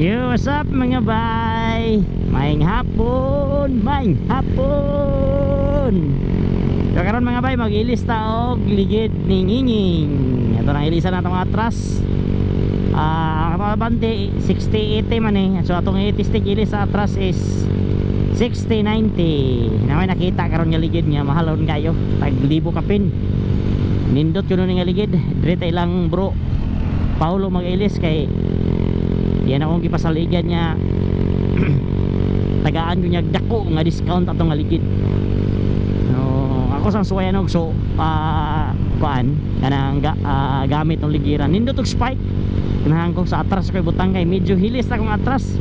Yo, what's up, mga bay? Maayong hapon, maayong hapon. So karon, mga bay, mag-ilis ta og ligid ni Nginging. Ito na, ilisan na itong atras. Ah, ang abante 60-80 man eh. So atong 80 stick ilis sa atras is 60-90. Na may nakita karon nga ligid nga mahalon kayo. Tag libo kapin. Nindot kuno ni nga ligid. Dire ta ilang bro Paulo mag-ilis kay yan akong gipasaligan niya, tagaan ko niya dako nga discount atong nga ligid. No, ako sang suwayan og so kuan kanang gamit ng ligiran. Nindot og spike. Ganahan ko sa atras ko ibutang kay medyo hilis na akong atras.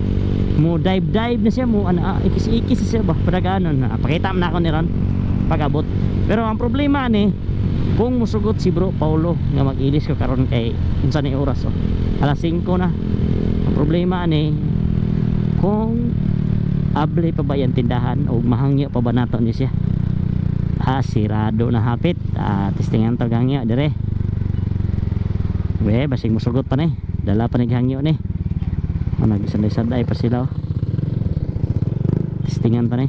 Mo dive dive na siya mo ana, ikis-ikis siya ba padaganon na. Pakita man ako ni ron pag-abot. Pero ang problema ni kung musugot si bro Paulo nga mag-ilis ko karon kay unsa ni oras, oh. Alas 5 na. Ang problema ani kung able pa ba yan tindahan o mahangyo pa ba nato ni siya. Ah, sirado na hapit. Ah, testingan to hangyo dire. We, basig musugot pa ni. Dala pa ni hangyo ni. Oh, nagsanday-sanday pa sila, oh. Testingan pa ni.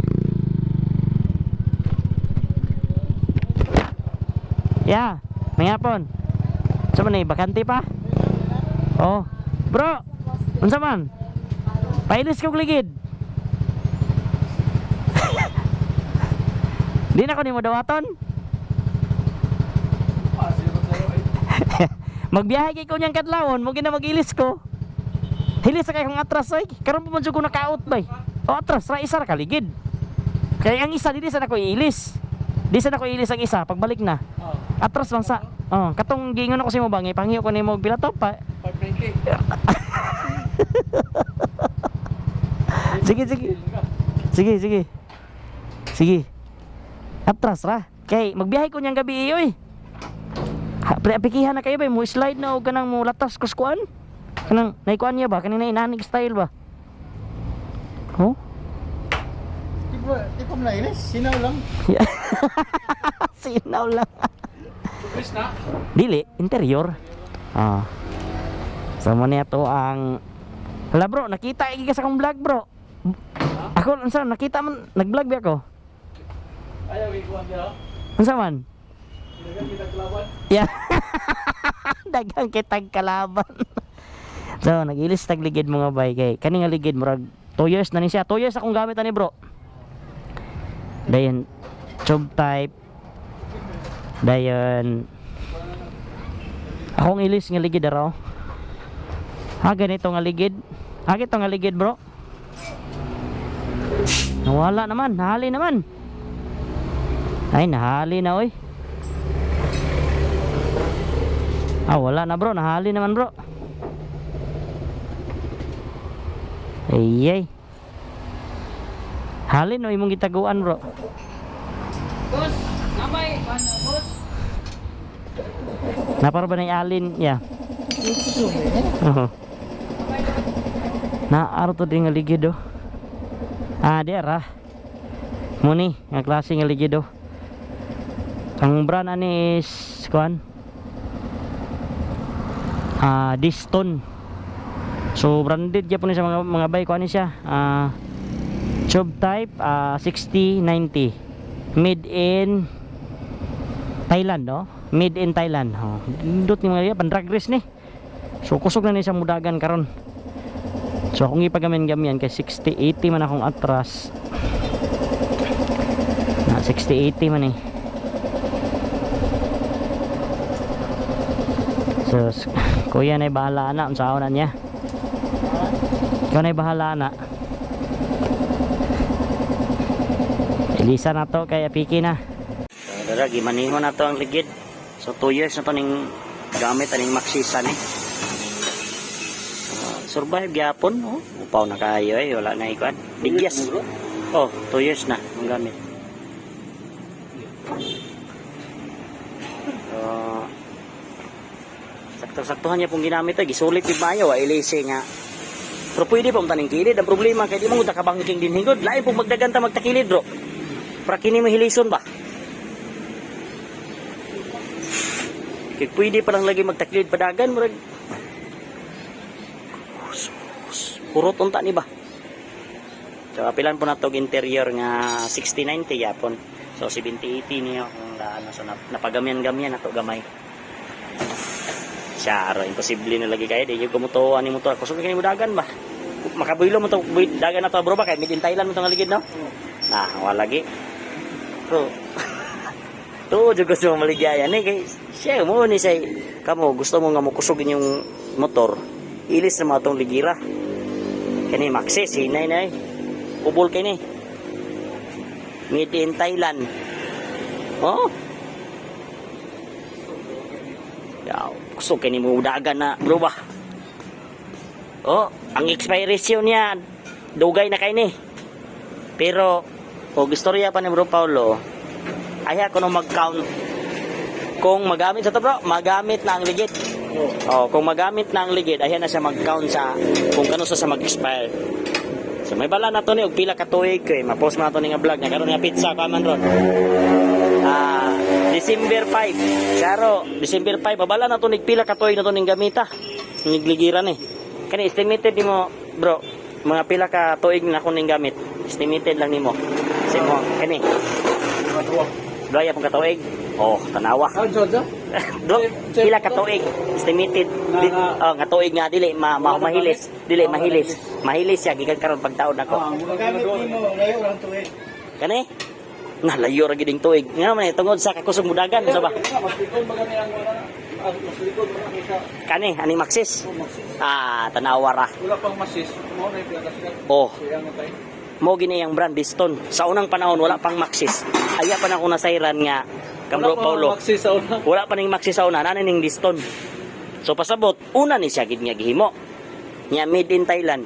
Ya, mayapon. Sa man ni bakante pa? Oh. Bro, unsa man? Pailis kog ligid. Di na ko nimo dawaton. Magbiyahe kay ko niyang kadlawon, mo gina mag-ilis ko. Hilis sa kay kong atras oy. Karon pa man jud ko naka-out bay. O atras ra, isa ra kaligid. Kay ang isa dili sa nako iilis. Di sa nako iilis ang isa pagbalik na. Oh, Atras lang sa. Oh, katong giingon ako sa imo ba, panghiyo ko nimo og pila to pa. 590. Sige, sige. Sige, sige. Sige. Atras ra. Kay magbiyahe ko niyang gabi oy. Ha, pre apikihan na kayo ba mo slide na og kanang mo latas kus kuan? Kanang naikuan niya ba? Kanang inanig style ba? Oh? Di pa nailis, sinaw lang. Sinaw lang. Please na. Dili, interior. Ah. So mo niya to ang. Hala bro, nakita ka sa akong vlog, bro. Ako unsa nakita man nag-vlog ba ako? Ayaw, ikuan niya. Unsa man? Dagan kita kalaban. Yeah. Daghang kitag kalaban. So, nag-ilis tag ligid, mga bay, kay kani nga ligid murag 2 years na ni siya. 2 years akong gamit ani, bro. Dayon tube type. Dayon akong ilis nga ligid araw. Ha, ganito nga ligid. Ha, ganito nga ligid, bro. Nawala naman, nahali naman. Ay, nahali na oy. Ah, wala na, bro. Nahali naman, bro. Ay, ay. Halin no imong gitaguan, bro. Boss, namay, ano, boss? Naparo ba na alin? Yeah. Oo. Naaro to din nga ligid oh. Ah, di ara. Muni nga klase nga ligid oh. Ang brand ani is kuan. Ah, Diston. So branded gyapon ni sa mga bike kuan ni siya. Ah, tube type, 6090. Made in Thailand, no? Made in Thailand. Oh. Nindot ni mga pan drag race ni. So kusog na ni sa mudagan karon. So akong ipagamin-gamian kay 6080 man akong atras. Na 6080 man eh. So kuya na bahala na unsa na niya. Ikaw na bahala na. Elisa na to kay apiki na. So, dara gimaniho na to ang ligid. So 2 years na to ning gamit aning Maxisa ni. Survive gyapon, oh. Upaw na kayo eh, wala na ikuan. Bigyas. Oh, 2 years na ang gamit. So, sakto-saktuhan niya pong ginamit eh. Gisulit ni Mayo, wa ilisi nga. Pero pwede pa taning kilid. Ang problema kay di mo ka kabangking din hingod. Lain pong magdagan ta magtakilid, bro. Para kini mahilison ba? Kay pwede pa lang lagi magtakilid padagan murag. Sus. Hurot unta ni ba. So apilan po nato og interior nga 6090 yapon. So 7080 niyo kung ano, so napagamyan-gamyan nato gamay. Siya ro imposible na lagi kay di gyud kumutuo ani motor. Kusog kini mo dagan ba. Makabuylo mo to dagan na to, bro, ba kay made in Thailand mo to nga ligid, no? Nah, wala lagi. Bro. Tuo jud gusto mo maligaya ni kay siya mo ni say kamo gusto mo nga mokusog inyong motor. Ilis na mga tong ligira. Kani Maxis hinay nay. Ubol kay ni. Made in Thailand. Oh. Yaw, kusog kay ni mo dagan na, bro, ba. Oh, ang expiration niya dugay na kay ni. Pero og istorya pa ni Bro Paulo, ay ako nung mag-count kung magamit sa to, bro, magamit na ang ligid. Oh, kung magamit na ang ligid, ayan na siya mag-count sa kung kano sa mag-expire. So may bala na to ni og pila ka tuig kay ma-post man na to ni nga vlog nga karon nga pizza pa man ron. Ah, December 5. Charo, December 5 mabala na to ni pila ka tuig na to ning gamita. Nigligiran eh. Kani estimated nimo, bro, mga pila ka tuig na ako ning gamit. Estimated lang nimo. Kasi mo kani Mga duwa. duha pong katuig. Oh, tanawa. Ah, Georgia? Do, pila ka tuig estimated di, oh, nga tuig nga dili ma, ma mahilis, dili mahilis. Mahilis siya gikan karon pagtaon nako. Ah, Gamit nimo layo lang tuig. Kani? Nalayo ra gid ing tuig. Nga man eh, tungod sa kakusog mudagan sa ba? Mas likod ba kami ang wala? Ah, mas likod ba kami sa Kani ani Maxis. oh, Maxis. Ah, tanawa ra. Wala pang masis. Mo na yung pinakasikat. Oh. Siya nga tayo. Mo gini ang brand Diston. Sa unang panahon wala pang Maxis. Aya pa na ako nasayran nga kang Bro Wala pang Paulo. Maxis sa una. Wala pa ning Maxis sa una, nana ning Diston. So pasabot, una ni siya gid nga gihimo. Nya made in Thailand.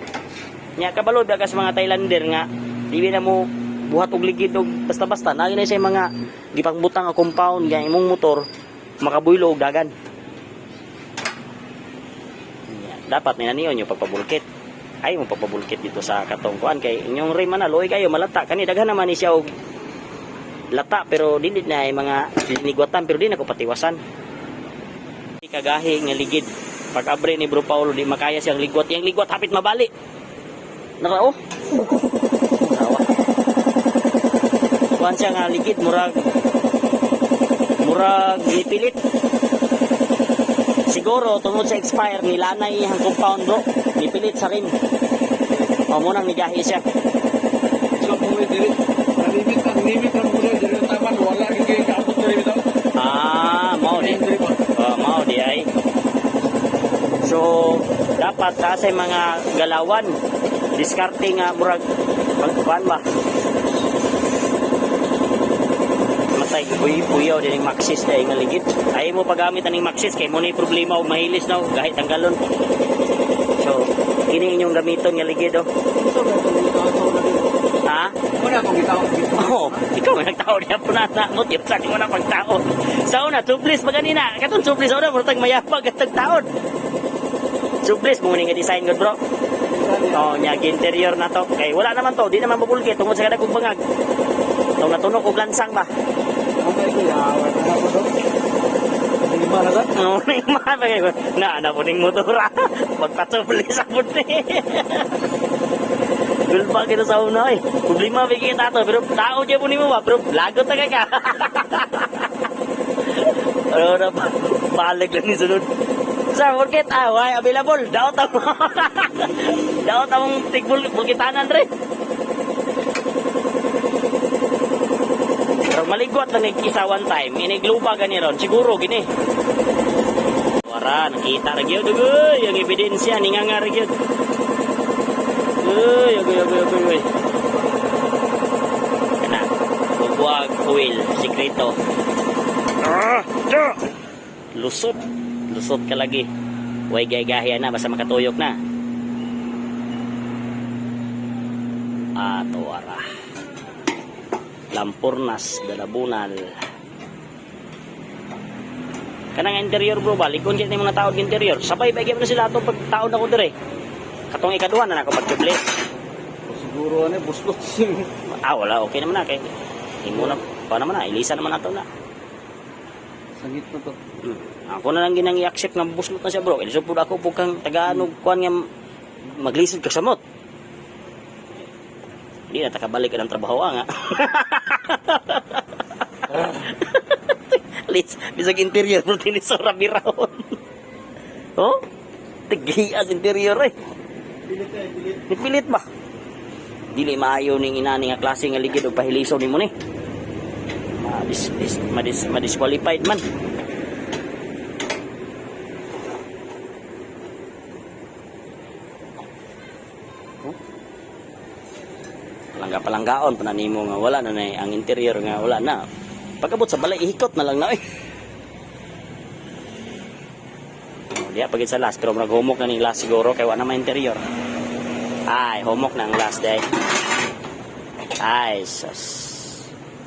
Nya kabalo ba ka sa mga Thailander nga di na mo buhat og ligid og basta-basta. Naa na siya mga gipangbutang nga compound nga imong motor makabuylo og dagan. Nya, dapat ni naniyon yung pagpabulkit. Ay mo pagpabulkit dito sa katong kuan kay inyong rim man luoy kayo malata kani daghan naman ni siya og lata pero dili na ay mga linigwatan pero di na ko patiwasan. Kagahi nga ligid. Pag abre ni Bro Paulo di makaya siyang ligwat. Yang ligwat hapit mabali. Naka oh. Tawa. Kuan siya nga ligid murag murag gipilit. Siguro tungod sa expire nilanay ang compound, bro. Nipilit sa rim. O mo nang nigahi siya. Sa buhay dili. Ang limit ang buhay dili ang taman wala gyud kay kaabot diri bitaw. Ah, mao di. Diri ba? Oh, mao di ay. So, dapat ta sa mga galawan, diskarte nga murag pagkuan ba. Matay buy buyaw din ang Maxis dahil nga ligid. Ay mo paggamit aning Maxis kay mo ni problema og mahilis na gahit tanggalon. So, kini inyong gamiton nga ligid oh. So, na itong gitaon sa una dito. Ha? Wala akong gitaon dito. Oo, ikaw ang nagtao niya po na na mo, sa mo na pagtao. Sa una, tublis ba ganina? Katong tublis sa una, murtag mayapag at tagtaon. Tublis, mo nga design god, bro. Oh, nya interior na to. Kay wala naman to, di naman mabulki tungod sa kadagkong bangag. Tong natunog og lansang ba. Ang ko yawa na ko do. Lima na ka? No, ning mga bagay ko. Na ana po ning motor ah. Magpatublis sa ni. Gulpa kita sa una eh. Problema bigay kita to, pero tao dyan po nimo ba, bro. Lagot na ka. Ano na ba? Balik lang ni sunod. Sa market, ah, why available? Daot ang daot ang tigbul bulkitanan re. Pero maligwat lang ni isa one time. Inigluba gani ron. Siguro gini. Wara, nakita ra gyud uy, ang ebidensya ni nga nga ra gyud. Uy, uy, uy, uy, uy. Kana, bugwag oil, sikreto. Ah, tiyo! Lusot. Lusot ka lagi. Way gay-gahiya na basta makatuyok na. Ah, tuwara. Lampurnas, Dalabunal. Kanang interior, bro ba, likon kay mga taon interior. Sabay ba gyud na sila atong pagtaon ako dire. Katong ikaduha na nako pagtubli. Siguro ano, buslot. Ah, wala, okay naman na kay. Imo na pa naman na, ilisa naman nato na. Sangit na to. Ako na lang ginang i-accept nga buslot na siya, bro. Ilisod pud ako pud kang tagaan og kuan nga Maglisod ka samot. Di na takabalik ka ng trabaho ah, nga. Lis, bisag interior pero tinisora birahon. Oh? Tigias interior eh. Pilit eh, pilit. Nipilit ba? Dili maayo ning inani nga klase nga ligid og pahiliso nimo ni. Madis dis, madis madisqualified man. Oh. Palangga palanggaon pa na nimo nga wala na na ang interior nga wala na. Pagabot sa balay ihikot na lang na eh. Oh, diya pagid sa last pero murag humok na ning last siguro kay wa na may interior. Ay, humok na ang last day. Ay, sus.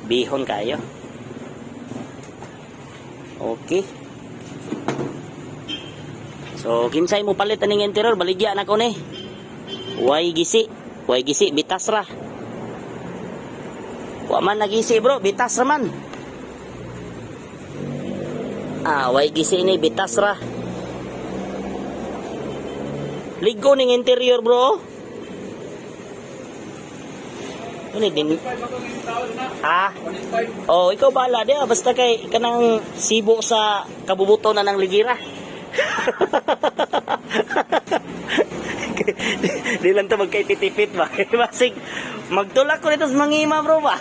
Bihon kayo. Okay. So, kinsay mo palit aning interior, baligya na ko ni. Way gisi. Way gisi, bitas ra. Wa man nagisi bro, bitas ra man. Ah, way gisi ni, bitas ra. Ligo ning interior bro. Ano din? 1.5 ako ng tao na. Ah, 1.5. oh, ikaw bahala di ah. Basta kay kanang sibo sa kabubuto na ng ligira. Di lang to magkaipit-ipit ba? Basig, magtulak ko nito sa mangima bro ba?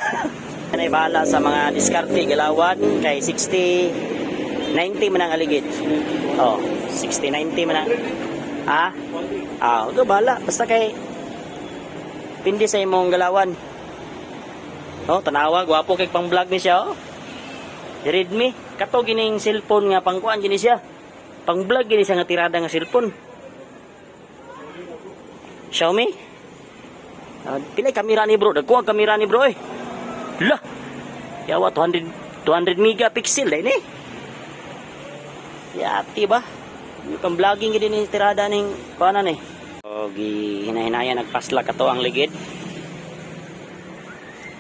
Anay bahala sa mga diskarte galawan kay 60 90 man ang aligid. Oh, 60 90 man ang. Ah? Ah, ikaw bahala basta kay pindi sa imong galawan. Oh, tanawa, gwapo kay pang vlog ni siya oh. Redmi, kato gining cellphone nga pangkuan gini siya. Pang vlog gini siya nga tirada nga cellphone. Xiaomi? Ah, pilay kamera ni bro, dagko ang kamera ni bro eh. Lah. Yawa 200 200 megapixel dai ni. Yati ba? Yung pang vlogging gini ni tirada ning kuanan eh. So, gihinay-hinaya nagpasla kato ang ligid.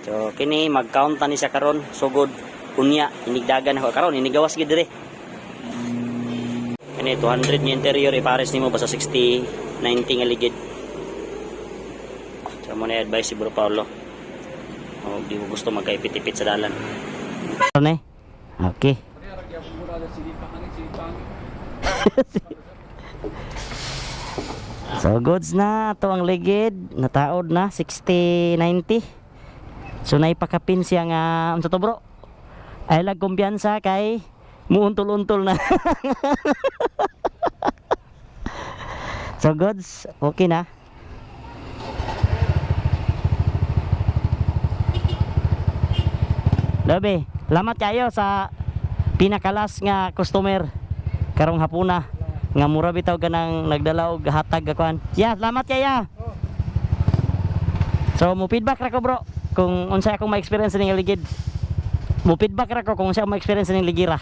So kini mag-count ta ni siya karon sugod unya inigdagan ako karon inigawas gid dire. Kini 200 ni interior ipares nimo basta 60 90 nga ligid. So mo na advice si Bro Paolo. O di ko gusto magkaipit-ipit sa dalan. Ano eh? Okay. Kaya gyapon mo na sige pangit, sige pangit. So goods na ato ang ligid, nataod na 60 90. So naipakapin siya nga unsa to bro? Ay lag kumpiyansa kay muuntol-untol na. So goods, okay na. Lobe, salamat kayo sa pinakalas nga customer karong hapuna nga mura bitaw ka nang nagdala og hatag ka kuan. Ya, salamat kaya. So mo feedback ra ko bro kung unsa akong ma-experience ning ligid. Mo feedback ra ko kung unsa akong ma-experience ning ligira.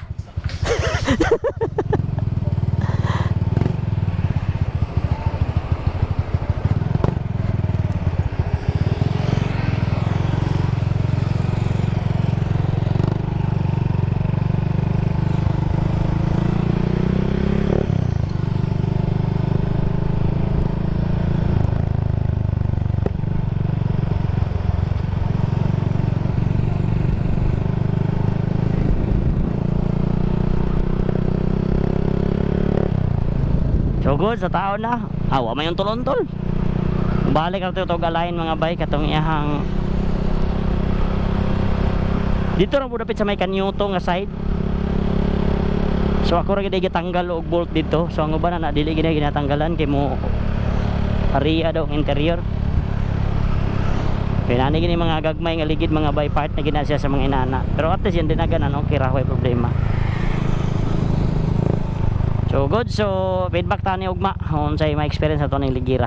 So good sa tao na. Awa may untol-untol. Balik ra to tog alain mga bay katong iyahang dito ra dapit sa may kanyuto nga side. So ako ra gid gitanggal og bolt dito. So ang uban na dili gid ginatanggalan kay mo area daw ang interior. Kaya nani gini mga gagmay nga ligid mga bay part na gina siya sa mga inana. Pero at least yan dinagan ano, okay ra way problema. So good, so feedback ta ni ugma unsay ma experience ato ning ligira.